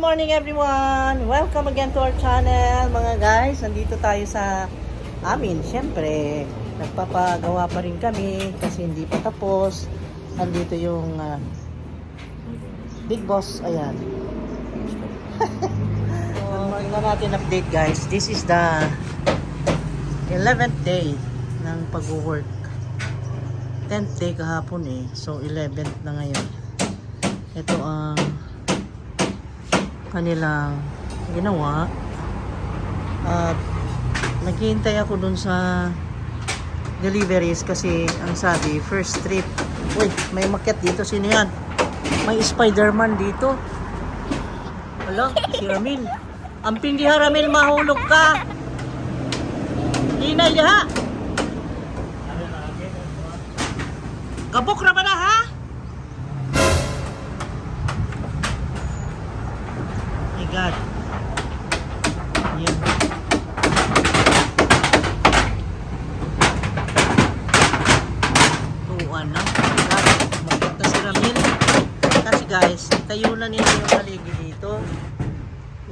morning everyone! Welcome again to our channel mga guys. Nandito tayo sa amin. Siyempre, nagpapagawa pa rin kami kasi hindi pa tapos. Nandito yung Big Boss. Ayan. Tingnan natin update guys. This is the 11th day ng pag-work. 10th day kahapon eh. So 11th na ngayon. Ito ang kanilang ginawa at naghihintay ako dun sa deliveries kasi ang sabi first trip. Uy, may makyat dito. Sino yan? May Spider-Man dito. Wala, si Ramil. Ang pindiha Ramil, mahulog ka. Hinay ha. Kabok na ba na ha? God. Yan. Tuwan na. Magpunta si Ramil. Kasi guys, tayo na nila yung haligi dito.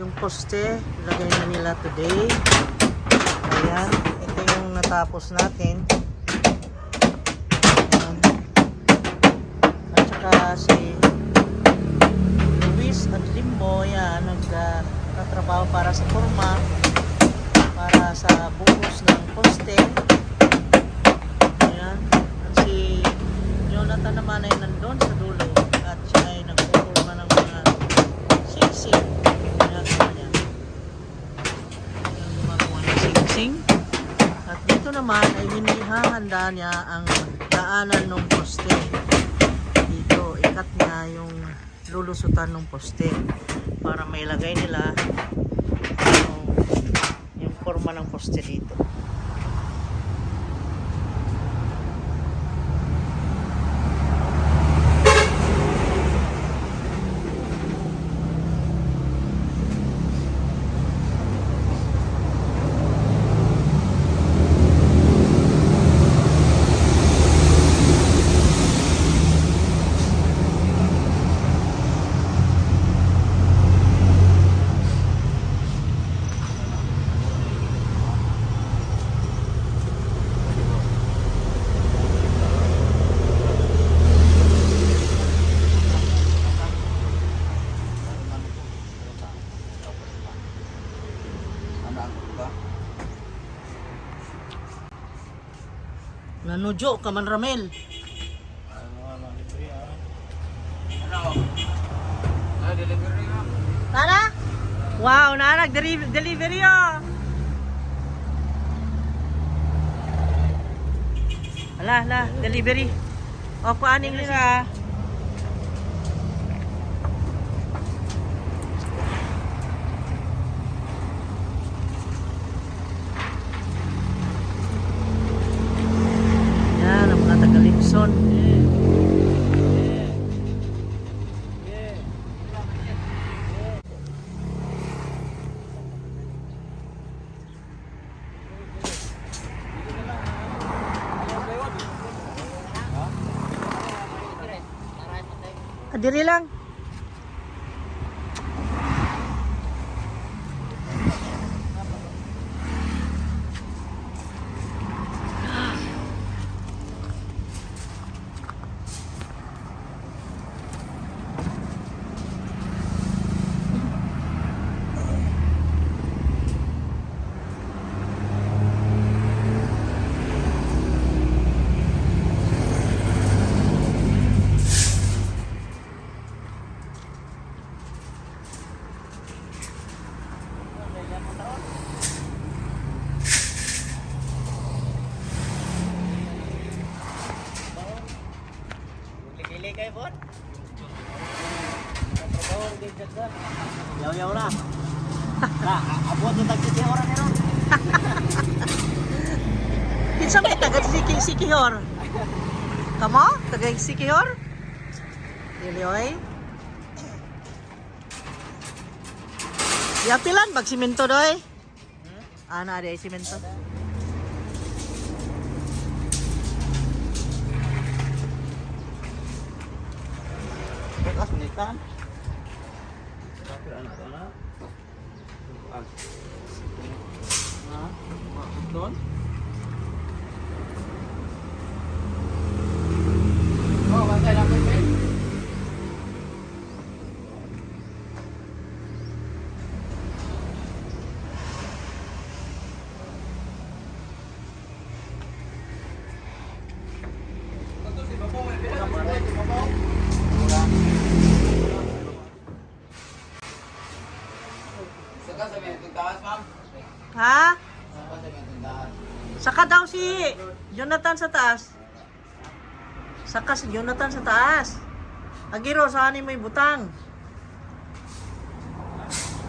Yung poste, ilagay na nila today. Ayan. Ito yung natapos natin. Ayan. At saka si at Limbo, yan, nagtatrabaho para sa forma, para sa buhos ng poste. Ayan. At si Jonathan naman ay nandun sa dulo at siya ay nagpuporma ng mga sing-sing. Ayan, ayan. Ayan, gumagawa ng sing-sing. At dito naman ay hinihahanda niya ang daanan ng poste. Dito, ikat niya yung lulusutan ng poste para mailagay nila yung forma ng poste dito. Nanujo ka man Ramel. Tara? Wow, nag-delivery oh. Ala, delivery. O, paaning nila. Tagalipson. Diri lang. Kay bot. Yaw na. Na, abot ng tagsi-hor na ron. Kinsa may taga-sikihor? Kamo? Taga-sikihor? Dili Yapilan bag simento doy. Ana ada simento. Bekas menitan. doon? Oh, bantay lang po, Ben. Saka sa may tindahan, ma'am. Ha? Saka sa may tindahan. Saka daw si Jonathan sa taas. Saka si Jonathan sa taas. Agiro, saan may butang?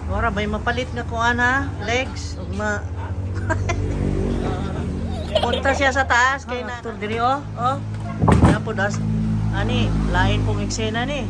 Wala, may mapalit nga kuan ha? Legs. Ug punta siya sa taas kay na. Tur diri oh. Oh. Yan po das. Ani, lain pong eksena ni.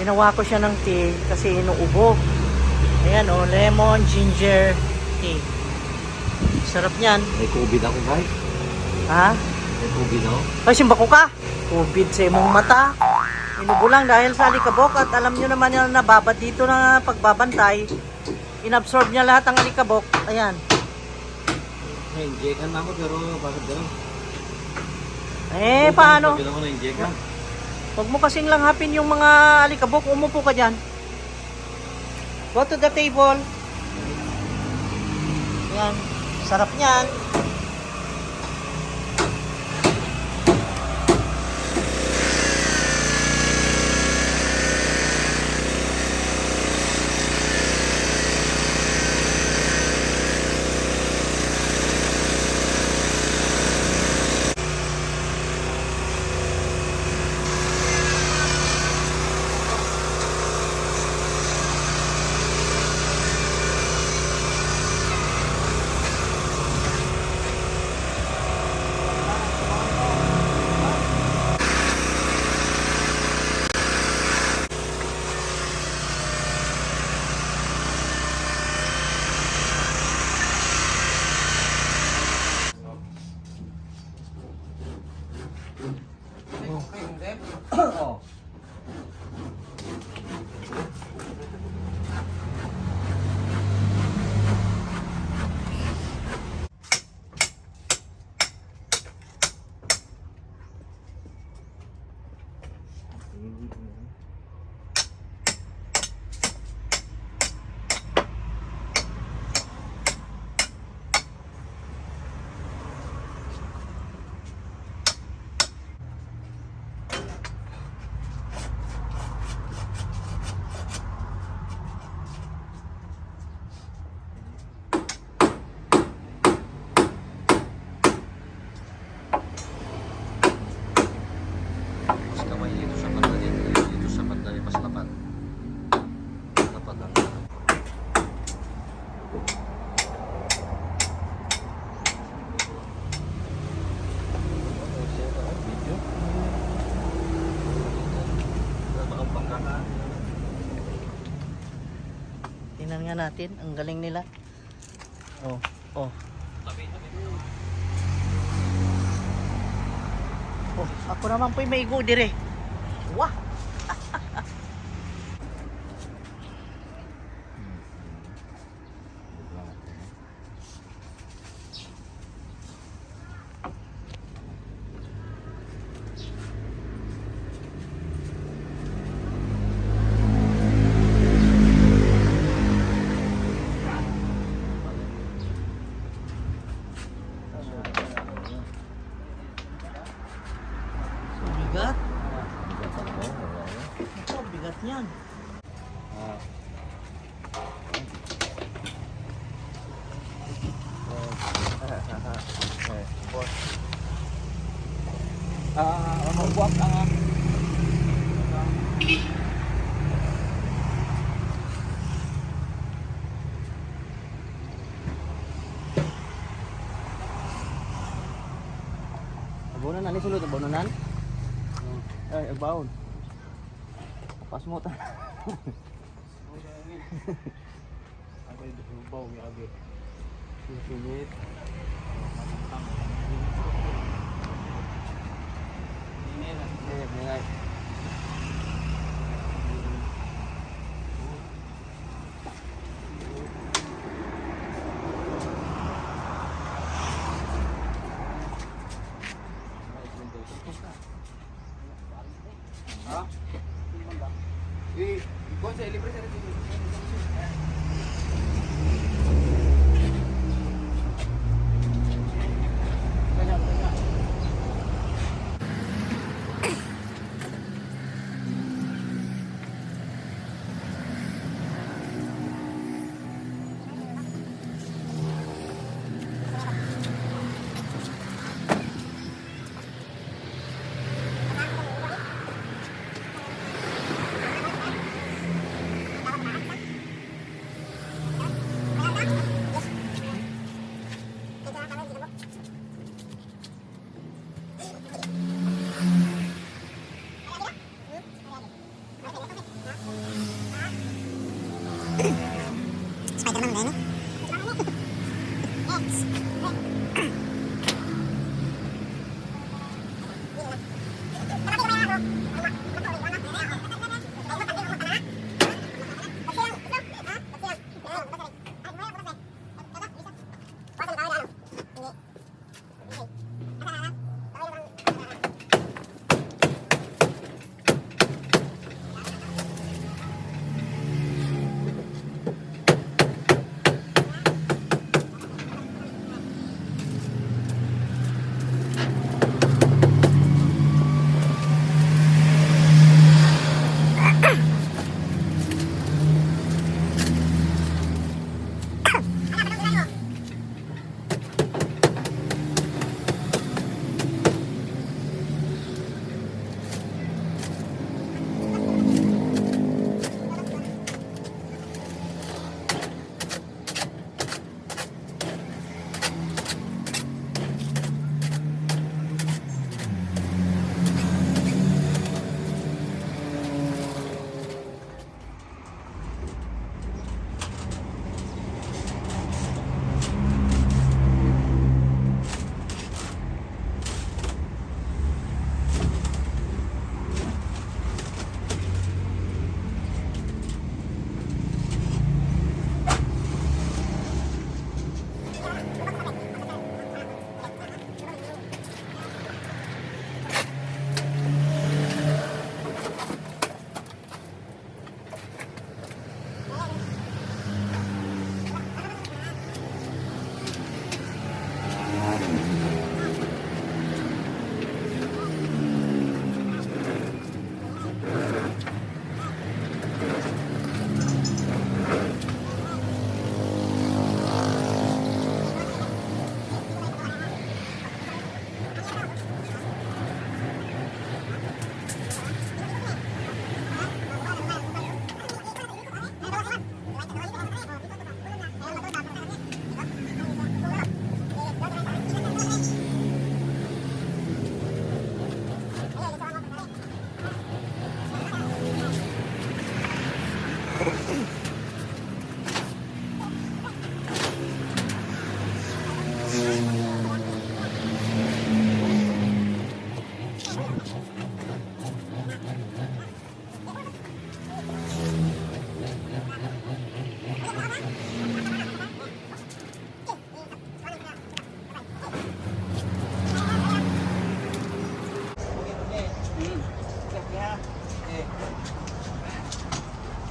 Ginawa ko siya ng tea kasi inuubo. Ayan o, lemon, ginger tea. Sarap niyan. May COVID ako, guys. Ha? May COVID ako. Ay, simba ko ka. COVID sa imong mata. Inubo lang dahil sa alikabok at alam nyo naman yung nababad dito na pagbabantay. Inabsorb niya lahat ang alikabok. Ayan. Na-injectan na ako pero bakit gano'n? Eh, paano? Bakit ako na-injectan? Huwag mo kasing langhapin yung mga alikabok. Umupo ka dyan. Go to the table. Yan. Sarap niyan. Tingnan natin, ang galing nila. Oh, oh. Oh, ako naman po'y may go dire. Wah! Bigat. Ito, bigat niyan. Mabuhat ang Abonan na, sulod ang bononan. Ay, agbaon. Pas mo ta. Agay dubaw mi agi. Sinit. Ini. Ha? Kung sa libre sa dito.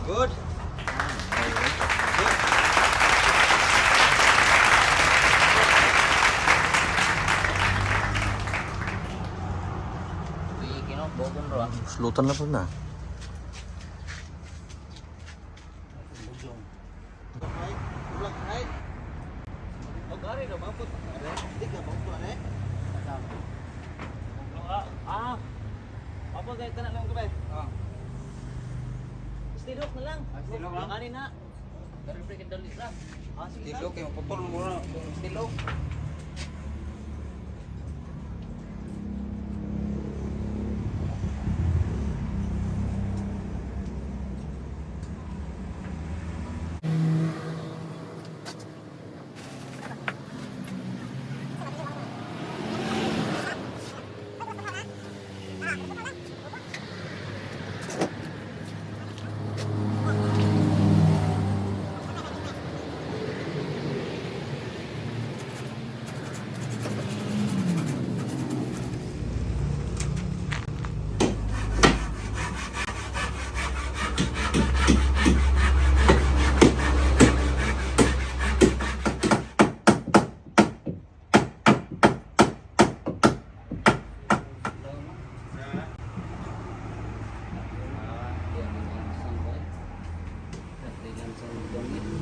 Good. Slutan na po na. Apa gaya kena lang kabay? Stilok na lang. Stilok lang? Kanin na. Dari break and dalit lang. Sige. Stilok yung pupul mo na. Stilok.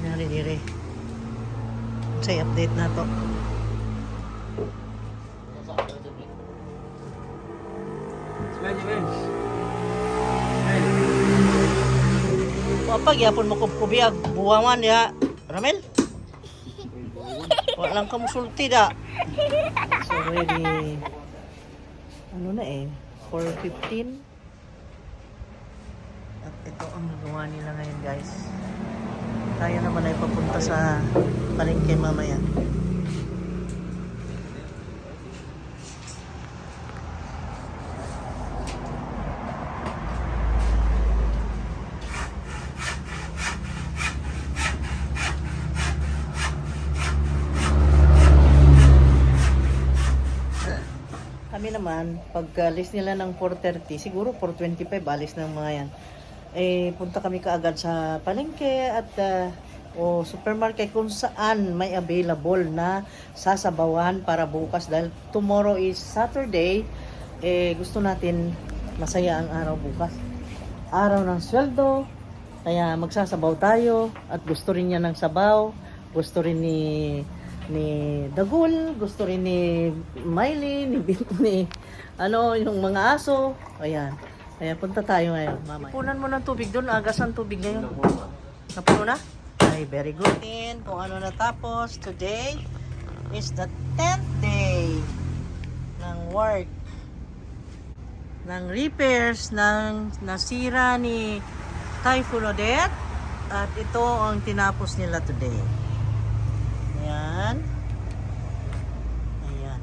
Nari dire. Say update na to. Wapag yapon mo kubiyag buwangan ya. Ramel. Wala lang ka musulti da. So ready. Ano na eh? 4:15. At ito ang nagawa nila ngayon guys. Tayo naman ay papunta sa palengke mamaya. Kami naman, pag alis nila ng 4:30, siguro 4:25, alis ng mga yan. Eh, punta kami kaagad sa palengke at o supermarket kung saan may available na sasabawan para bukas dahil tomorrow is Saturday. Eh, gusto natin masaya ang araw bukas. Araw ng sweldo, kaya magsasabaw tayo at gusto rin niya ng sabaw, gusto rin ni Dagul, gusto rin ni Miley, ni ano, yung mga aso. Ayan. Kaya punta tayo ngayon, mama. Punan mo ng tubig doon, agas ang tubig ngayon. Napuno na? Ay, very good. Kung ano natapos, today is the 10th day ng work. Ng repairs, ng nasira ni Typhoon Odette. At ito ang tinapos nila today. Ayan. Ayan.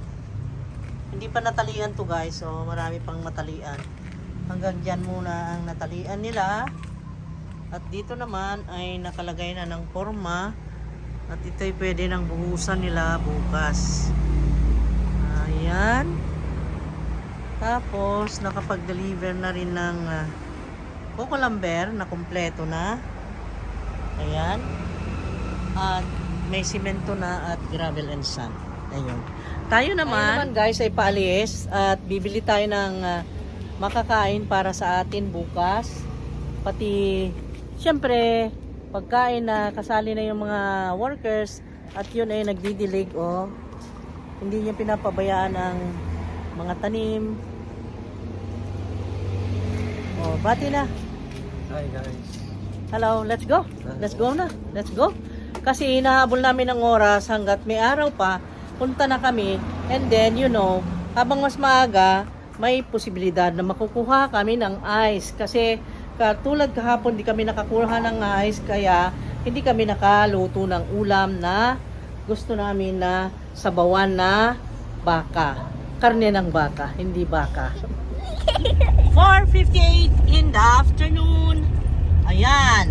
Hindi pa natalian to guys, so marami pang matalian. Hanggang dyan muna ang natalian nila. At dito naman ay nakalagay na ng forma. At ito'y pwede nang buhusan nila bukas. Ayan. Tapos nakapag-deliver na rin ng coco lumber na kumpleto na. Ayan. At may simento na at gravel and sand. Ayun. Tayo naman guys ay paalis at bibili tayo ng makakain para sa atin bukas. Pati syempre pagkain na kasali na yung mga workers at yun ay nagdidilig o hindi niya pinapabayaan ang mga tanim. O bati na. Hi guys. Hello, let's go. Let's go na. Let's go. Kasi hinahabol namin ng oras hanggat may araw pa, punta na kami. And then, you know, habang mas maaga, may posibilidad na makukuha kami ng ice. Kasi katulad kahapon, di kami nakakuha ng ice, kaya hindi kami nakaluto ng ulam na gusto namin na sabawan na baka. Karne ng baka, hindi baka. 4:58 in the afternoon. Ayan.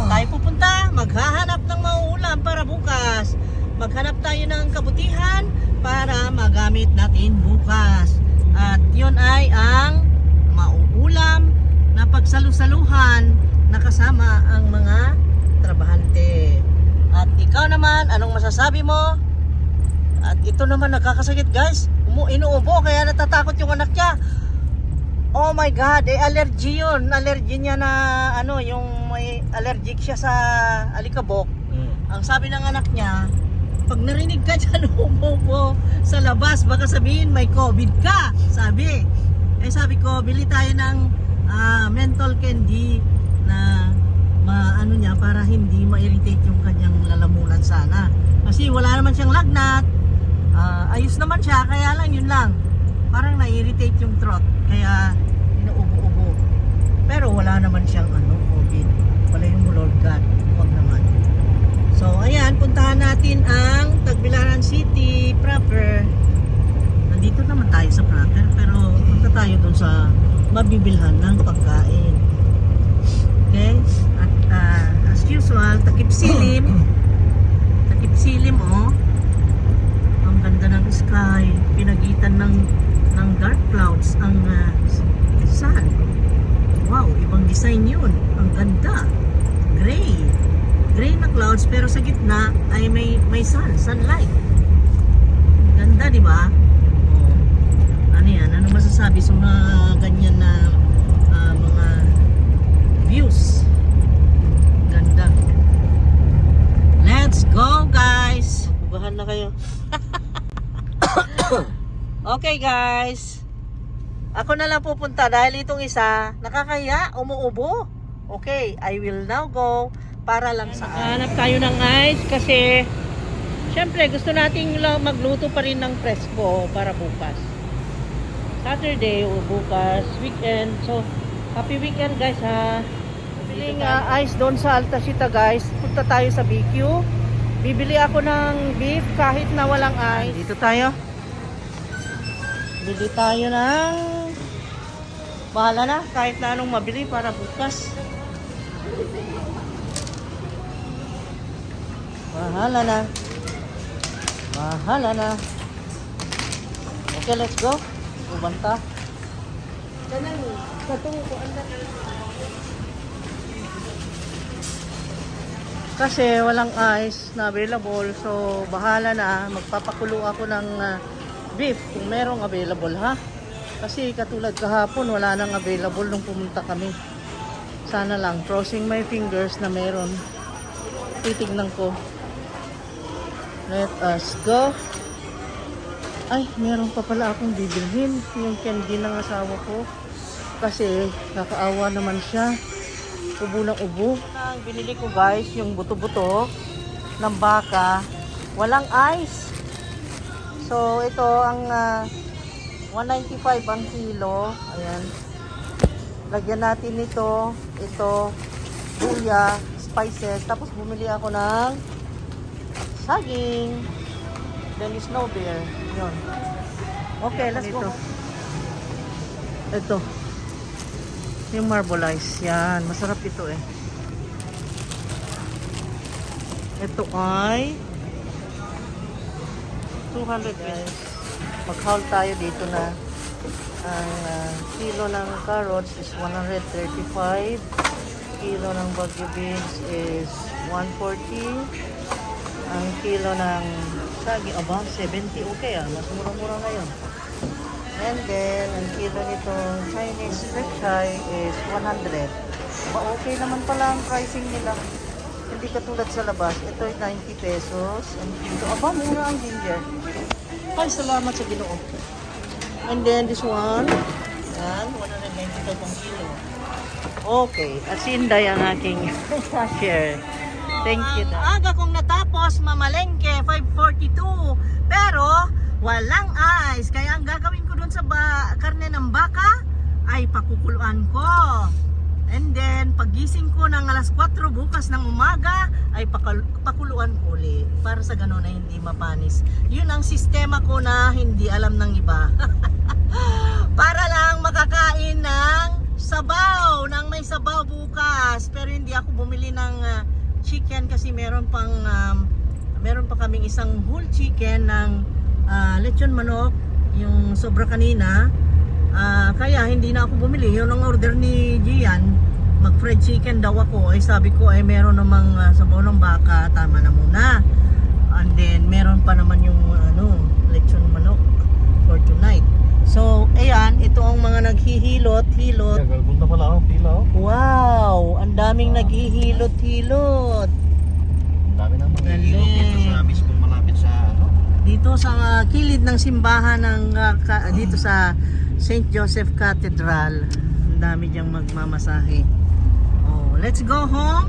Tayo pupunta, maghahanap ng mauulam para bukas. Maghanap tayo ng kabutihan para magamit natin bukas. At yun ay ang salu-saluhan na kasama ang mga trabahante. At ikaw naman, anong masasabi mo? At ito naman nakakasakit guys. Inuubo kaya natatakot yung anak niya. Oh my God, allergy yun. Allergy niya na yung may allergic siya sa alikabok. Ang sabi ng anak niya, pag narinig ka dyan umuubo sa labas, baka sabihin may COVID ka. Sabi. Sabi ko, bili tayo ng menthol candy na ano niya para hindi ma-irritate yung kanyang lalamunan sana. Kasi wala naman siyang lagnat. Ayos naman siya, kaya lang yun lang. Parang na-irritate yung throat, kaya inuubo-ubo. Pero wala naman siyang COVID. Wala yung Lord God, huwag naman. So ayan, puntahan natin ang Tagbilaran City proper. Nandito naman tayo sa proper, pero punta tayo dun sa mabibilhan ng pagkain. Okay? At as usual, takip silim. Takip silim, oh. Ang ganda ng sky. Pinagitan ng dark clouds ang sun. Wow, ibang design yun. Ang ganda. Gray. Gray na clouds, pero sa gitna ay may sunlight. Ganda, di ba? Oh. Ano yan? Ano masasabi sa mga ganyan na mga views? Ganda. Let's go, guys. Bugahan na kayo. Okay, guys. Ako na lang pupunta dahil itong isa nakakahiya, umuubo. Okay, I will now go para lang sa hanap tayo ng ice kasi syempre gusto nating magluto pa rin ng presko para bukas. Saturday o bukas, weekend. So, happy weekend guys ha. Biling ice doon sa Altasita guys. Punta tayo sa BQ. Bibili ako ng beef kahit na walang ice. Dito tayo. Bili tayo ng bahala na kahit na anong mabili para bukas. Bahala na. Bahala na. Okay, let's go. Ubanta. Kanang katong ko anda. Kasi walang ice na available, so bahala na. Magpapakulo ako ng beef kung merong available ha. Kasi katulad kahapon wala nang available nung pumunta kami. Sana lang, crossing my fingers na meron. Titignan ko. Let us go. Ay, meron pa pala akong bibilhin. Yung candy ng asawa ko. Kasi nakaawa naman siya. Ubo ng ubo. Ang binili ko guys, yung buto-buto ng baka. Walang ice. So, ito ang 195 ang kilo. Ayan. Lagyan natin ito, luya, spices. Tapos bumili ako ng saging. Then snow beer. Yun. Okay, let's go. Ito. Yung marble ice. Yan. Masarap ito eh. Ito ay 200 guys. Mag-haul tayo dito na ang kilo ng carrots is 135. Kilo ng bagyo beans is 140. Ang kilo ng saging, aba, 70. Okay mas mura-mura ngayon. And then, ang kilo nito Chinese pechay is 100. Okay naman pala ang pricing nila. Hindi katulad sa labas. Ito ay 90 pesos. Ang kilo, aba, mura ang ginger. Ay, salamat sa Ginoo. And then this one, yan, 192 pang kilo. Okay, at si Inday ang aking share. Thank you. Ang aga kong natapos, mamalengke, 5:42. Pero, walang ice. Kaya ang gagawin ko dun sa karne ng baka, ay pakukuluan ko. And then, pagising ko ng alas 4 bukas ng umaga, ay pakuluan ko ulit. Para sa ganun na hindi mapanis. Yun ang sistema ko na hindi alam ng iba. Para lang makakain ng sabaw, ng may sabaw bukas. Pero hindi ako bumili ng chicken kasi meron pa kaming isang whole chicken ng lechon manok, yung sobra kanina. Kaya hindi na ako bumili. Yun ang order ni Gian. Mag fried chicken daw ako. Ay sabi ko ay meron namang sabaw ng baka, tama na muna. And then meron pa naman yung lechon manok for tonight. So ayan, ito ang mga naghihilot-hilot. Punta pala ako, pila ako. Wow, ang daming naghihilot-hilot. Ang dami na mga Galing. ilog dito sa mismo malapit sa Dito sa kilid ng simbahan ng dito sa St. Joseph Cathedral. Ang dami diyang magmamasahe. Oh, let's go home.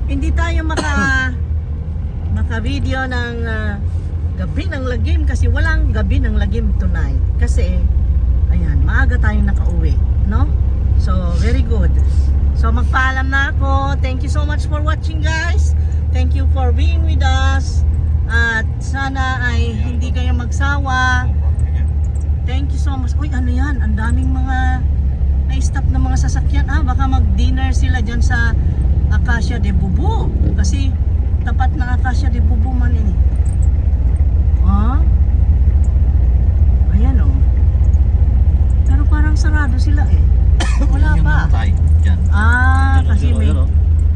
Hindi tayo maka-video ng gabi ng lagim kasi walang gabi ng lagim tonight. Kasi ayan, maaga tayong nakauwi, no? So, very good. So, magpaalam na ako. Thank you so much for watching, guys. Thank you for being with us. At sana ay hindi kayo magsawa. Thank you so much. Uy, ano yan? Ang daming mga na-stop na mga sasakyan. Baka mag-dinner sila dyan sa Acacia de Bubu. Kasi tapat ng Acacia de Bubu man ini. Ayan o. Pero parang sarado sila eh. Wala pa. Diyan. Kasi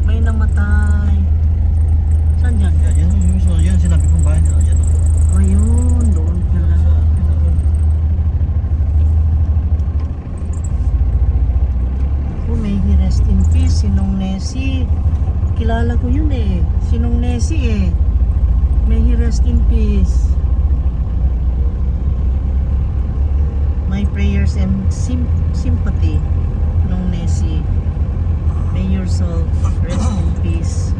may namatay. Saan dyan? Yan, sinabi kong bahay nila. Yan. Ayun, doon pala. May he rest in peace, Sinong Nessie. Kilala ko yun eh. Sinong Nessie eh. May he rest in peace. My prayers and sympathy, Sinong Nessie. May your soul rest in peace.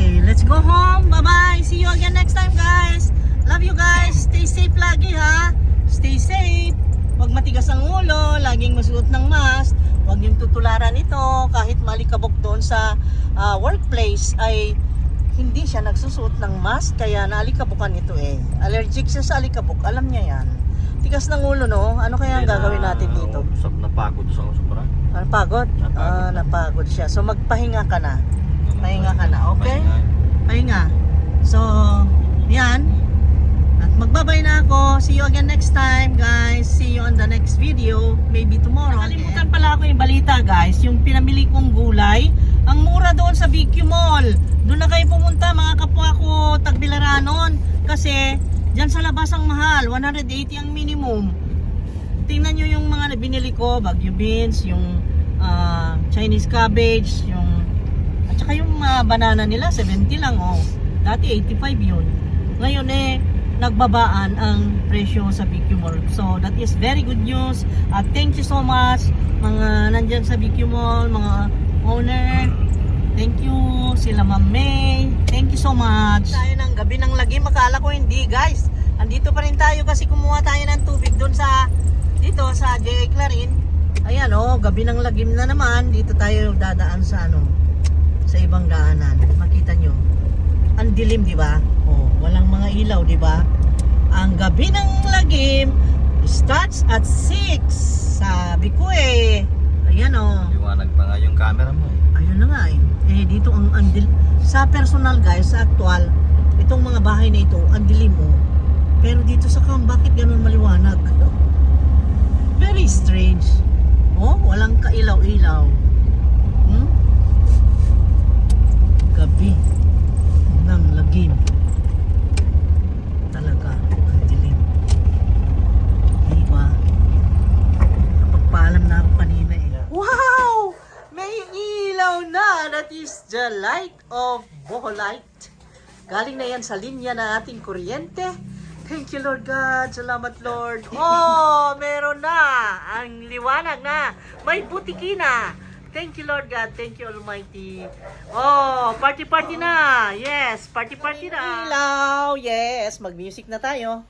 Okay, let's go home. Bye-bye. See you again next time, guys. Love you guys. Stay safe lagi, ha? Stay safe. Huwag matigas ang ulo. Laging masuot ng mask. Huwag yung tutularan ito. Kahit malikabok doon sa workplace ay hindi siya nagsusuot ng mask. Kaya naalikabukan ito eh. Allergic siya sa alikabok. Alam niya yan. Tigas ng ulo, no? Ano kaya ang gagawin natin dito? Napagod sa sobra. Napagod? Napagod siya. So magpahinga ka na. Pahinga ka na, okay? Pahinga. So, yan. At magbabay na ako. See you again next time, guys. See you on the next video. Maybe tomorrow. Nakalimutan pala ako yung balita, guys. Yung pinamili kong gulay. Ang mura doon sa BQ Mall. Doon na kayo pumunta, mga kapwa ko, Tagbilaranon. Kasi, dyan sa labas ang mahal. 180 ang minimum. Tingnan nyo yung mga binili ko. Baguio beans, yung Chinese cabbage, yung tsaka yung banana nila 70 lang Dati 85 yun. Ngayon nagbabaan ang presyo sa BQ Mall. So that is very good news. At thank you so much mga nandyan sa BQ Mall, mga owner. Thank you sila Ma'am May. Thank you so much. Tayo ng gabi ng lagim, akala ko hindi, guys. Andito pa rin tayo kasi kumuha tayo ng tubig doon sa dito sa J.A. Clarin. Ayan gabi ng lagim na naman. Dito tayo dadaan sa sa ibang daanan. Makita nyo. Ang dilim, di ba? Walang mga ilaw, di ba? Ang gabi ng lagim starts at 6. Sabi ko eh. Ayan Liwanag pa nga yung camera mo Ayun na nga dito ang sa personal, guys, sa actual, itong mga bahay na ito, ang dilim Pero dito sa bakit ganun maliwanag? Very strange. Walang kailaw-ilaw. Gabi ng lagim. Talaga, ang dilim. Diba? Napagpaalam na ako kanina Wow! May ilaw na! That is the light of Boholite. Galing na yan sa linya na ating kuryente. Thank you, Lord God. Salamat, Lord. Meron na. Ang liwanag na. May butiki na. Thank you, Lord God. Thank you, Almighty. Party na. Yes, party na. Ilaw. Yes, mag-music na tayo.